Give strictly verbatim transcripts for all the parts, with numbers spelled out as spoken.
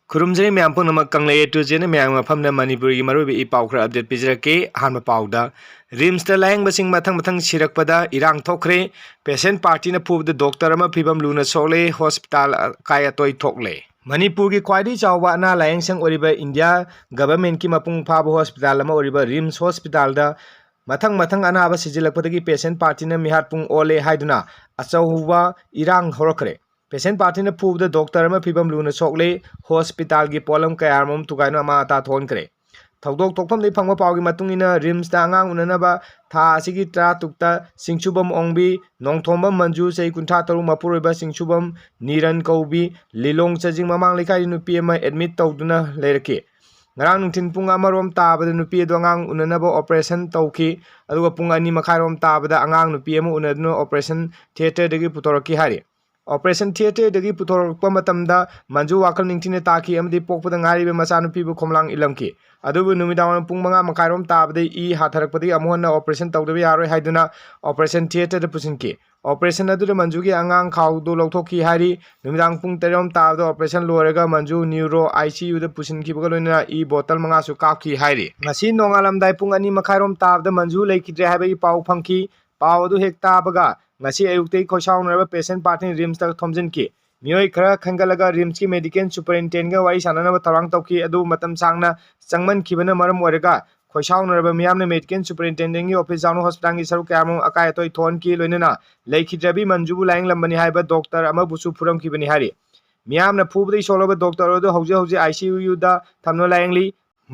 ꯈꯨꯔꯨꯝꯖꯔꯤ ꯃꯌꯥꯝ ꯄꯨꯝꯅꯃꯛ꯫ ꯀꯪꯂꯩ A to Z ꯃꯌꯥꯝꯒꯤ ꯃꯐꯝꯗ ꯃꯅꯤꯄꯨꯔꯒꯤ ꯃꯔꯨꯑꯣꯏꯕ ꯏ ꯄꯥꯎ ꯈꯔ update ꯄꯤꯖꯔꯛꯀꯦ꯫ ꯑꯍꯥꯟꯕ ꯄꯥꯎꯗ, ꯔꯤꯝꯁꯇ ꯂꯥꯌꯦꯡꯕꯁꯤꯡ ꯃꯊꯪ ꯃꯊꯪ ꯁꯤꯔꯛꯄꯗ ꯏꯔꯥꯡ ꯊꯣꯛꯈ꯭ꯔꯦ꯫ Patient partyꯅ ꯐꯨꯕꯗ doctor ꯑꯃ ꯐꯤꯕꯝ ꯂꯨꯅ ꯁꯣꯛꯂꯦ꯫ Hospital ꯑꯀꯥꯏ ꯑꯇꯣꯏ ꯊꯣꯛꯂꯦ꯫ ꯃꯅꯤꯄꯨꯔꯒꯤ ꯈ꯭ꯋꯥꯏꯗꯒꯤ ꯆꯥꯎꯕ ꯑꯅꯥ ꯂꯥꯌꯦꯡ ꯁꯪ ꯑꯣꯏꯔꯤꯕ India governmentꯀꯤ ꯃꯄꯨꯡ ꯐꯥꯕ hospital ꯑꯃ ꯑꯣꯏꯔꯤꯕ RIMS hospitalꯗ ꯃꯊꯪ ꯃꯊꯪ ꯑꯅꯥꯕ ꯁꯤꯖꯤꯜꯂꯛꯄꯗꯒꯤ patient partyꯅ ꯃꯤꯍꯥꯠ ꯄꯨꯡ ꯑꯣꯜꯂꯦ ꯍꯥꯏꯗꯨꯅ ꯑꯆꯧꯕ ꯏꯔꯥꯡ ꯍꯧꯔꯛꯈ꯭ꯔꯦ꯫ Patient partyꯅ ꯐꯨꯕꯗ doctor ꯑꯃ ꯐꯤꯕꯝ ꯂꯨꯅ ꯁꯣꯛꯂꯦ꯫ Hospitalꯒꯤ ꯄꯣꯠꯂꯝ ꯀꯌꯥꯃꯔꯨꯝ ꯊꯨꯒꯥꯏꯗꯨꯅ ꯑꯃꯥꯡ ꯑꯇꯥ ꯊꯣꯛꯍꯟꯈ꯭ꯔꯦ꯫ ꯊꯧꯗꯣꯛ ꯊꯣꯛꯐꯝꯗꯒꯤ ꯐꯪꯕ ꯄꯥꯎꯒꯤ ꯃꯇꯨꯡ ꯏꯟꯅ, RIMSꯇ ꯑꯉꯥꯡ ꯎꯅꯅꯕ ꯊꯥ ꯑꯁꯤꯒꯤ ꯇꯔꯥꯇꯔꯨꯛꯇ ꯁꯤꯡꯁꯨꯕꯝ ꯑꯣꯡꯕꯤ, ꯅꯣꯡꯊꯣꯝꯕꯝ ꯃꯟꯖꯨ, ꯆꯍꯤ ꯀꯨꯟꯊ꯭ꯔꯥ ꯇꯔꯨꯛ, ꯃꯄꯨꯔꯣꯏꯕ ꯁꯤꯡꯁꯨꯕꯝ ꯅꯤꯔꯟ ꯀꯧꯕꯤ, ꯂꯤꯂꯣꯡ ꯆꯥꯖꯤꯡ ꯃꯃꯥꯡ ꯂꯩꯀꯥꯏꯒꯤ ꯅꯨꯄꯤ ꯑꯃ admit ꯇꯧꯗꯨꯅ ꯂꯩꯔꯛꯈꯤ꯫ ꯉꯔꯥꯡ ꯅꯨꯡꯊꯤꯜ ꯄꯨꯡ ꯑꯃꯔꯣꯝ ꯇꯥꯕꯗ ꯅꯨꯄꯤ ꯑꯗꯨ ꯑꯉꯥꯡ ꯎꯅꯅꯕ operation ꯇꯧꯈꯤ꯫ ꯑꯗꯨꯒ ꯄꯨꯡ ꯑꯅꯤ ꯃꯈꯥꯏꯔꯣꯝ ꯇꯥꯕꯗ ꯑꯉꯥꯡ ꯅꯨꯄꯤ ꯑꯃ ꯎꯅꯗꯨꯅ operation theatreꯗꯒꯤ ꯄꯨꯊꯣꯔꯛꯈꯤ ꯍꯥꯏꯔꯤ꯫ Operation theatreꯗꯒꯤ ꯄꯨꯊꯣꯔꯛꯄ ꯃꯇꯝꯗ ꯃꯟꯖꯨ ꯋꯥꯈꯜ ꯅꯤꯡꯊꯤꯅ ꯇꯥꯈꯤ ꯑꯃꯗꯤ ꯄꯣꯛꯄꯗ ꯉꯥꯏꯔꯤꯕ ꯃꯆꯥꯅꯨꯄꯤꯕꯨ ꯈꯣꯝꯂꯥꯡ ꯏꯜꯂꯝꯈꯤ꯫ ꯑꯗꯨꯕꯨ ꯅꯨꯃꯤꯗꯥꯡꯋꯥꯏꯔꯝ ꯄꯨꯡ ꯃꯉꯥ ꯃꯈꯥꯏꯔꯣꯝ ꯇꯥꯕꯗ ꯏ ꯍꯥꯊꯔꯛꯄꯗꯒꯤ ꯑꯃꯨꯛ ꯍꯟꯅ operation ꯇꯧꯗꯕ ꯌꯥꯔꯣꯏ ꯍꯥꯏꯗꯨꯅ operation theatreꯗ ꯄꯨꯁꯤꯟꯈꯤ꯫ Operation ꯑꯗꯨꯗ ꯃꯟꯖꯨꯒꯤ ꯑꯉꯥꯡ ꯈꯥꯎꯗꯨ ꯂꯧꯊꯣꯛꯈꯤ ꯍꯥꯏꯔꯤ꯫ ꯅꯨꯃꯤꯗꯥꯡ ꯄꯨꯡ ꯇꯔꯦꯠ ꯇꯥꯕꯗ operation ꯂꯣꯏꯔꯒ ꯃꯟꯖꯨ neuro ICUꯗ ꯄꯨꯁꯤꯟꯈꯤꯕꯒ ꯂꯣꯏꯅꯅ ꯏ bottle ꯃꯉꯥꯁꯨ ꯀꯥꯞꯈꯤ ꯍꯥꯏꯔꯤ꯫ ꯉꯁꯤ ꯅꯣꯡꯉꯥꯜꯂꯝꯗꯥꯏ ꯄꯨꯡ ꯑꯅꯤ ꯃꯈꯥꯏꯔꯣꯝ ꯇꯥꯕꯗ ꯃꯟꯖꯨ ꯂꯩꯈꯤꯗ꯭ꯔꯦ ꯍꯥꯏꯕꯒꯤ ꯄꯥꯎ ꯐꯪꯈꯤ꯫ ꯄꯥꯎ ꯑꯗꯨ ꯍꯦꯛ ꯇꯥꯕꯒ ꯉꯁꯤ ꯑꯌꯨꯛꯇꯒꯤ ꯈꯣꯏꯁꯥꯎꯅꯔꯕ patient partyꯅ RIMSꯇ ꯊꯣꯝꯖꯤꯟꯈꯤ꯫ ꯃꯤꯑꯣꯏ ꯈꯔ ꯈꯟꯒꯠꯂꯒ RIMSꯀꯤ medicalꯒ ꯋꯥꯔꯤ ꯁꯥꯟꯅꯅꯕ ꯊꯧꯔꯥꯡ ꯇꯧꯈꯤ꯫ ꯑꯗꯨꯕꯨ ꯃꯇꯝ ꯁꯥꯡꯅ ꯆꯪꯃꯟꯈꯤꯕꯅ ꯃꯔꯝ ꯑꯣꯏꯔꯒ ꯈꯣꯏꯁꯥꯎꯅꯔꯕ ꯃꯤꯌꯥꯝꯅ medicalꯒꯤ superintendentꯀꯤ office ꯌꯥꯎꯅ hospitalꯒꯤ ꯁꯔꯨꯛ ꯀꯌꯥꯃꯔꯨꯝ ꯑꯀꯥꯏ ꯑꯇꯣꯏ ꯊꯣꯛꯍꯟꯈꯤ꯫ ꯂꯣꯏꯅꯅ ꯂꯩꯈꯤꯗ꯭ꯔꯕꯤ ꯃꯟꯖꯨꯕꯨ ꯂꯥꯌꯦꯡꯂꯝꯕꯅꯤ ꯍꯥꯏꯕ doctor ꯑꯃꯕꯨꯁꯨ ꯐꯨꯔꯝꯈꯤꯕꯅꯤ ꯍꯥꯏꯔꯤ꯫ ꯃꯤꯌꯥꯝꯅ ꯐꯨꯕꯗꯒꯤ ꯁꯣꯛꯂꯕ doctor ꯑꯗꯨ ꯍꯧꯖꯤꯛ ꯍꯧꯖꯤꯛ ICUꯗ ꯊꯝꯗꯨꯅ ꯂꯥꯌꯦꯡꯂꯤ꯫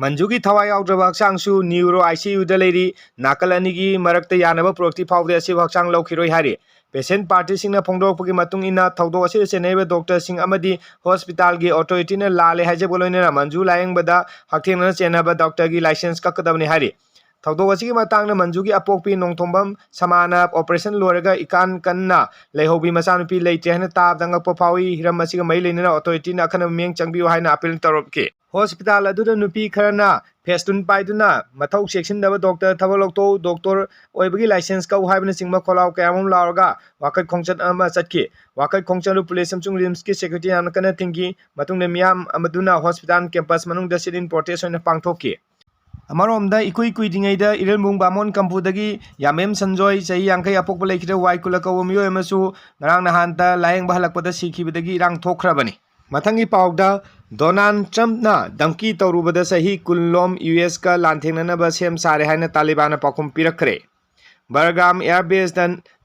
ꯃꯟꯖꯨꯒꯤ ꯊꯋꯥꯏ ꯌꯥꯎꯗ꯭ꯔꯕ ꯍꯛꯆꯥꯡꯁꯨ neuro ICUꯗ ꯂꯩꯔꯤ꯫ ꯅꯥꯀꯜ ꯑꯅꯤꯒꯤ ꯃꯔꯛꯇ ꯌꯥꯅꯕ ꯄꯨꯔꯛꯇ꯭ꯔꯤ ꯐꯥꯎꯕꯗꯤ ꯑꯁꯤꯕꯨ ꯍꯛꯆꯥꯡ ꯂꯧꯈꯤꯔꯣꯏ ꯍꯥꯏꯔꯤ꯫ Patient partyꯁꯤꯡꯅ ꯐꯣꯡꯗꯣꯔꯛꯄꯒꯤ ꯃꯇꯨꯡ ꯏꯟꯅ, ꯊꯧꯗꯣꯛ ꯑꯁꯤꯗ ꯆꯦꯟꯅꯔꯤꯕ doctorꯁꯤꯡ ꯑꯃꯗꯤ hospitalꯒꯤ authorityꯅ ꯂꯥꯜꯂꯦ ꯍꯥꯏꯖꯕꯒ ꯂꯣꯏꯅꯅ ꯃꯟꯖꯨ ꯂꯥꯌꯦꯡꯕꯗ ꯍꯛꯊꯦꯡꯅꯅ ꯆꯦꯟꯅꯕ doctorꯒꯤ licence ꯀꯛꯀꯗꯕꯅꯤ ꯍꯥꯏꯔꯤ꯫ ꯊꯧꯗꯣꯛ ꯑꯁꯤꯒꯤ ꯃꯇꯥꯡꯗ ꯃꯟꯖꯨꯒꯤ ꯑꯄꯣꯛꯄꯤ ꯅꯣꯡꯊꯣꯝꯕꯝ ꯁꯃꯥꯅ operation ꯂꯣꯏꯔꯒ ꯏꯀꯥꯟ ꯀꯟꯅ ꯂꯩꯍꯧꯕꯤ ꯃꯆꯥꯅꯨꯄꯤ ꯂꯩꯇ꯭ꯔꯦ ꯍꯥꯏꯅ ꯇꯥꯕꯗ ꯉꯛꯄ ꯐꯥꯎꯏ꯫ ꯍꯤꯔꯝ ꯑꯁꯤꯒ ꯃꯔꯤ ꯂꯩꯅꯅ authorityꯅ ꯑꯈꯟꯅꯕ ꯃꯤꯠꯌꯦꯡ ꯆꯪꯕꯤꯌꯨ ꯍꯥꯏꯅ appeal ꯇꯧꯔꯛꯈꯤ꯫ Hospital ꯑꯗꯨꯗ ꯅꯨꯄꯤ ꯈꯔꯅ ꯐꯦꯁꯇꯨꯟ ꯄꯥꯏꯗꯨꯅ ꯃꯊꯧ ꯆꯦꯛꯁꯤꯟꯗꯕ doctor ꯊꯕꯛ ꯂꯧꯊꯣꯛꯎ, doctor ꯑꯣꯏꯕꯒꯤ license ꯀꯧ ꯍꯥꯏꯕꯅꯆꯤꯡꯕ ꯈꯣꯜꯂꯥꯎ ꯀꯌꯥ ꯑꯃ ꯂꯥꯎꯔꯒ ꯋꯥꯀꯠ ꯈꯣꯡꯆꯠ ꯑꯃ ꯆꯠꯈꯤ꯫ ꯋꯥꯀꯠ ꯈꯣꯡꯆꯠ ꯑꯗꯨ police ꯑꯃꯁꯨꯡ RIMSꯀꯤ security ꯌꯥꯝꯅ ꯀꯟꯅ ꯊꯤꯡꯈꯤ꯫ ꯃꯇꯨꯡꯗ ꯃꯤꯌꯥꯝ ꯑꯗꯨꯅ hospital campus ꯃꯅꯨꯡꯗ sit-in protest ꯑꯣꯏꯅ ꯄꯥꯡꯊꯣꯛꯈꯤ꯫ ꯑꯃꯔꯣꯝꯗ ꯏꯀꯨꯏ ꯀꯨꯏꯗ꯭ꯔꯤꯉꯩꯗ ꯏꯔꯦꯜꯕꯨꯡ ꯕꯥꯃꯣꯟ ꯀꯝꯄꯨꯗꯒꯤ ꯌꯥꯝꯕꯦꯝ ꯁꯟꯖꯣꯏ, ꯆꯍꯤ ꯌꯥꯡꯈꯩ ꯑꯄꯣꯛꯄ ꯂꯩꯈꯤꯗ꯭ꯔꯦ ꯋꯥꯏ ꯀꯨꯂ ꯀꯧꯕ ꯃꯤꯑꯣꯏ ꯑꯃꯁꯨ ꯉꯔꯥꯡ ꯅꯍꯥꯟꯇ ꯂꯥꯌꯦꯡꯕ ꯍꯜꯂꯛꯄꯗ ꯁꯤꯈꯤꯕꯗꯒꯤ ꯏꯔꯥꯡ ꯊꯣꯛꯈ꯭ꯔꯕꯅꯤ꯫ ꯃꯊꯪꯒꯤ ꯄꯥꯎꯗ ꯗꯣꯅꯥꯜꯗ ꯇ꯭ꯔꯝꯞꯅ ꯙꯝꯀꯤ ꯇꯧꯔꯨꯕꯗ ꯆꯍꯤ ꯀꯨꯟ ꯂꯣꯝ ꯌꯨ ꯑꯦꯁꯀ ꯂꯥꯟꯊꯦꯡꯅꯅꯕ ꯁꯦꯝ ꯁꯥꯔꯦ ꯍꯥꯏꯅ ꯇꯥꯂꯤꯕꯥꯟꯅ ꯄꯥꯎꯈꯨꯝ ꯄꯤꯔꯛꯈ꯭ꯔꯦ꯫ ꯕꯔꯒꯥꯝ Air Baseꯇ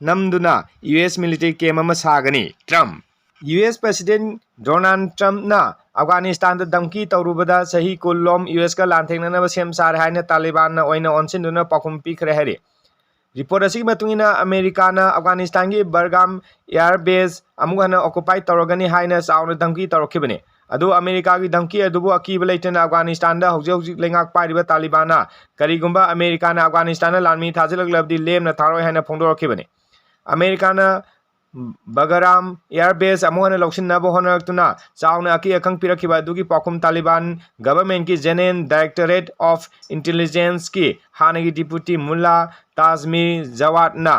ꯅꯝꯗꯨꯅ ꯌꯨ ꯑꯦꯁ military camp ꯑꯃ ꯁꯥꯒꯅꯤ꯫ Trump. U S President Donald ꯇ꯭ꯔꯝꯞꯅ ꯑꯐꯒꯥꯅꯤꯁꯇꯥꯟꯗ ꯙꯝꯀꯤ ꯇꯧꯔꯨꯕꯗ ꯆꯍꯤ ꯀꯨꯟ ꯂꯣꯝ ꯌꯨ ꯑꯦꯁꯀ ꯂꯥꯟꯊꯦꯡꯅꯅꯕ ꯁꯦꯝ ꯁꯥꯔꯦ ꯍꯥꯏꯅ ꯇꯥꯂꯤꯕꯥꯟꯅ ꯑꯣꯏꯅ ꯑꯣꯟꯁꯤꯟꯗꯨꯅ ꯄꯥꯎꯈꯨꯝ ꯄꯤꯈ꯭ꯔꯦ ꯍꯥꯏꯔꯤ꯫ Report ꯑꯁꯤꯒꯤ ꯃꯇꯨꯡ ꯏꯟꯅ ꯑꯃꯦꯔꯤꯀꯥꯅ ꯑꯐꯒꯥꯅꯤꯁꯇꯥꯟꯒꯤ ꯕꯔꯒꯥꯝ Air Base ꯑꯃꯨꯛ ꯍꯟꯅ occupy ꯇꯧꯔꯒꯅꯤ ꯍꯥꯏꯅ ꯆꯥꯎꯅ ꯙꯝꯀꯤ ꯇꯧꯔꯛꯈꯤꯕꯅꯤ꯫ ꯑꯗꯨ ꯑꯃꯦꯔꯤꯀꯥꯒꯤ ꯙꯝꯀꯤ ꯑꯗꯨꯕꯨ ꯑꯀꯤꯕ ꯂꯩꯇꯅ ꯑꯐꯒꯥꯅꯤꯁꯇꯥꯟꯗ ꯍꯧꯖꯤꯛ ꯍꯧꯖꯤꯛ ꯂꯩꯉꯥꯛ ꯄꯥꯏꯔꯤꯕ ꯇꯥꯂꯤꯕꯥꯟꯅ ꯀꯔꯤꯒꯨꯝꯕ ꯑꯃꯦꯔꯤꯀꯥꯅ ꯑꯐꯒꯥꯅꯤꯁꯇꯥꯟꯗ ꯂꯥꯟꯃꯤ ꯊꯥꯖꯤꯜꯂꯛꯂꯕꯗꯤ ꯂꯦꯝꯅ ꯊꯥꯔꯣꯏ ꯍꯥꯏꯅ ꯐꯣꯡꯗꯣꯔꯛꯈꯤꯕꯅꯤ꯫ ꯑꯃꯦꯔꯤꯀꯥꯅ ꯕꯒꯔꯥꯝ Air Base ꯑꯃꯨꯛ ꯍꯟꯅ ꯂꯧꯁꯤꯟꯅꯕ ꯍꯣꯠꯅꯔꯛꯇꯨꯅ ꯆꯥꯎꯅ ꯑꯀꯤ ꯑꯈꯪ ꯄꯤꯔꯛꯈꯤꯕ ꯑꯗꯨꯒꯤ ꯄꯥꯎꯈꯨꯝ ꯇꯥꯂꯤꯕꯥꯟ governmentꯀꯤ General Directorate of Intelligenceꯀꯤ ꯍꯥꯟꯅꯒꯤ deputy ꯃꯨꯜꯂꯥ ꯇꯥꯖꯃꯤꯔ ꯖꯋꯥꯗꯅ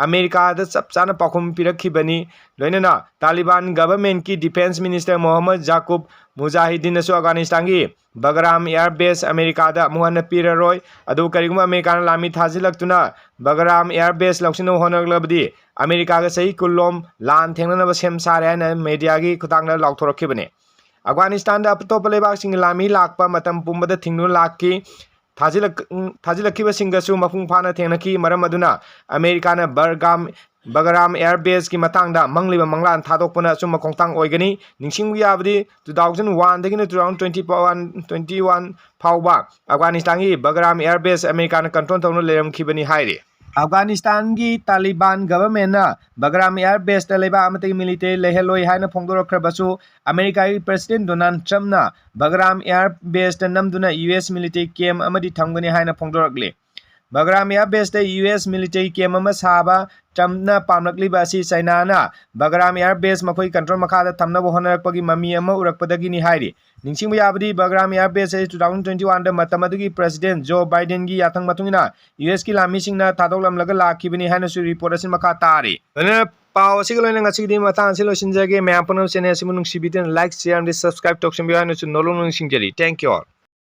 ꯑꯃꯦꯔꯤꯀꯥꯗ ꯆꯞ ꯆꯥꯅ ꯄꯥꯎꯈꯨꯝ ꯄꯤꯔꯛꯈꯤꯕꯅꯤ꯫ ꯂꯣꯏꯅꯅ ꯇꯥꯂꯤꯕꯥꯟ governmentꯀꯤ defence minister Mohammad ꯖꯥꯀꯨꯕ ꯃꯨꯖꯥꯍꯤꯗꯤꯟꯅꯁꯨ ꯑꯐꯒꯥꯅꯤꯁꯇꯥꯟꯒꯤ ꯕꯒꯔꯥꯝ Air Base ꯑꯃꯦꯔꯤꯀꯥꯗ ꯑꯃꯨꯛ ꯍꯟꯅ ꯄꯤꯔꯔꯣꯏ꯫ ꯑꯗꯨꯕꯨ ꯀꯔꯤꯒꯨꯝꯕ ꯑꯃꯦꯔꯤꯀꯥꯅ ꯂꯥꯟꯃꯤ ꯊꯥꯖꯤꯜꯂꯛꯇꯨꯅ ꯕꯒꯔꯥꯝ Air Base ꯂꯧꯁꯤꯟꯅꯕ ꯍꯣꯠꯅꯔꯛꯂꯕꯗꯤ ꯑꯃꯦꯔꯤꯀꯥꯒ ꯆꯍꯤ ꯀꯨꯟ ꯂꯣꯝ ꯂꯥꯟ ꯊꯦꯡꯅꯅꯕ ꯁꯦꯝ ꯁꯥꯔꯦ ꯍꯥꯏꯅ mediaꯒꯤ ꯈꯨꯠꯊꯥꯡꯗ ꯂꯥꯎꯊꯣꯔꯛꯈꯤꯕꯅꯤ꯫ ꯑꯐꯒꯥꯅꯤꯁꯇꯥꯟꯗ ꯑꯇꯣꯞꯄ ꯂꯩꯕꯥꯛꯁꯤꯡꯒꯤ ꯂꯥꯟꯃꯤ ꯂꯥꯛꯄ ꯃꯇꯝ ꯄꯨꯝꯕꯗ ꯊꯤꯡꯗꯨꯅ ꯂꯥꯛꯈꯤ꯫ ꯊꯥꯖꯤꯜꯂꯛ-, ꯊꯥꯖꯤꯜꯂꯛꯈꯤꯕꯁꯤꯡꯒꯁꯨ ꯃꯄꯨꯡ ꯐꯥꯅ ꯊꯦꯡꯅꯈꯤ꯫ ꯃꯔꯝ ꯑꯗꯨꯅ ꯑꯃꯦꯔꯤꯀꯥꯅ ꯕꯔꯒꯥꯝ, ꯕꯒꯔꯥꯝ Air Baseꯀꯤ ꯃꯇꯥꯡꯗ ꯃꯪꯂꯤꯕ ꯃꯪꯂꯥꯟ ꯊꯥꯗꯣꯛꯄꯅ ꯑꯆꯨꯝꯕ ꯈꯣꯡꯊꯥꯡ ꯑꯣꯏꯒꯅꯤ꯫ ꯅꯤꯡꯁꯤꯡꯕ ꯌꯥꯕꯗꯤ, two thousand oneꯗꯒꯤꯅ two thousand twenty one, twenty one ꯐꯥꯎꯕ ꯑꯐꯒꯥꯅꯤꯁꯇꯥꯟꯒꯤ ꯕꯒꯔꯥꯝ Air Base ꯑꯃꯦꯔꯤꯀꯥꯅ control ꯇꯧꯗꯨꯅ ꯂꯩꯔꯝꯈꯤꯕꯅꯤ ꯍꯥꯏꯔꯤ꯫ ꯑꯐꯒꯥꯅꯤꯁꯇꯥꯟꯒꯤ ꯇꯥꯂꯤꯕꯥꯟ governmentꯅ ꯕꯒꯔꯥꯝ Air Baseꯇ ꯂꯩꯕꯥꯛ ꯑꯃꯠꯇꯒꯤ military ꯂꯩꯍꯜꯂꯣꯏ ꯍꯥꯏꯅ ꯐꯣꯡꯗꯣꯔꯛꯈ꯭ꯔꯕꯁꯨ, ꯑꯃꯦꯔꯤꯀꯥꯒꯤ President ꯗꯣꯅꯥꯜꯗ ꯇ꯭ꯔꯝꯞꯅ ꯕꯒꯔꯥꯝ Air Baseꯇ ꯅꯝꯗꯨꯅ ꯌꯨ ꯑꯦꯁ military camp ꯑꯃꯗꯤ ꯊꯝꯒꯅꯤ ꯍꯥꯏꯅ ꯐꯣꯡꯗꯣꯔꯛꯂꯤ꯫ ꯕꯒ꯭ꯔꯥꯝ ꯑꯦꯌꯔ ꯕꯦꯁꯇ ꯌꯨ ꯑꯦꯁ ꯃꯤꯂꯤꯇꯔꯤ ꯀꯦꯝ ꯑꯃ ꯁꯥꯕ ꯇ꯭ꯔꯝꯞꯅ ꯄꯥꯝꯂꯛꯂꯤꯕ ꯑꯁꯤ ꯆꯥꯏꯅꯥꯅ ꯕꯒ꯭ꯔꯥꯝ ꯑꯦꯌꯔ ꯕꯦꯁ ꯃꯈꯣꯏ ꯀꯟꯇ꯭ꯔꯣꯜ ꯃꯈꯥꯗ ꯊꯝꯅꯕ ꯍꯣꯠꯅꯔꯛꯄꯒꯤ ꯃꯃꯤ ꯑꯃ ꯎꯔꯛꯄꯗꯒꯤꯅꯤ ꯍꯥꯏꯔꯤ꯫ ꯅꯤꯡꯁꯤꯡꯕ ꯌꯥꯕꯗꯤ, ꯕꯒ꯭ꯔꯥꯝ ꯑꯦꯌꯔ ꯕꯦꯁ ꯑꯁꯤ ꯇꯨ ꯊꯥꯎꯖꯟ ꯇ꯭ꯋꯦꯟꯇꯤ ꯋꯥꯟꯗ ꯃꯇꯝ ꯑꯗꯨꯒꯤ ꯄ꯭ꯔꯦꯁꯤꯗꯦꯟꯠ ꯖꯣ ꯕꯥꯏꯗꯦꯟꯒꯤ ꯌꯥꯊꯪ ꯃꯇꯨꯡ ꯏꯟꯅ ꯌꯨ ꯑꯦꯁꯀꯤ ꯂꯥꯟꯃꯤꯁꯤꯡꯅ ꯊꯥꯗꯣꯛꯂꯝꯂꯒ ꯂꯥꯛꯈꯤꯕꯅꯤ ꯍꯥꯏꯅꯁꯨ ꯔꯤꯄꯣꯔꯠ ꯑꯁꯤ ꯃꯈꯥ ꯇꯥꯔꯤ꯫ ꯂꯣꯏꯅꯅ ꯄꯥꯎ ꯑꯁꯤꯒ ꯂꯣꯏꯅꯅ ꯉꯁꯤꯒꯤꯗꯤ ꯃꯇꯥꯡ ꯑꯁꯤ ꯂꯣꯏꯁꯤꯟꯖꯔꯒꯦ꯫ ꯃꯌꯥꯝ ꯄꯨꯝꯅꯃꯛ ꯆꯦꯅꯦꯜ ꯑꯁꯤꯕꯨ ꯅꯨꯡꯁꯤꯕꯤꯗꯨꯅ ꯂꯥꯏꯛ, ꯁꯤꯌꯔ ꯑꯃꯗꯤ ꯁꯕꯁꯀ꯭ꯔꯥꯏꯕ ꯇꯧꯁꯤꯟꯕꯤꯌꯨ ꯍꯥꯏꯅꯁꯨ ꯅꯣꯂꯨꯛꯅ ꯅꯤꯡꯁꯤꯡꯖꯔꯤ꯫ Thank you all.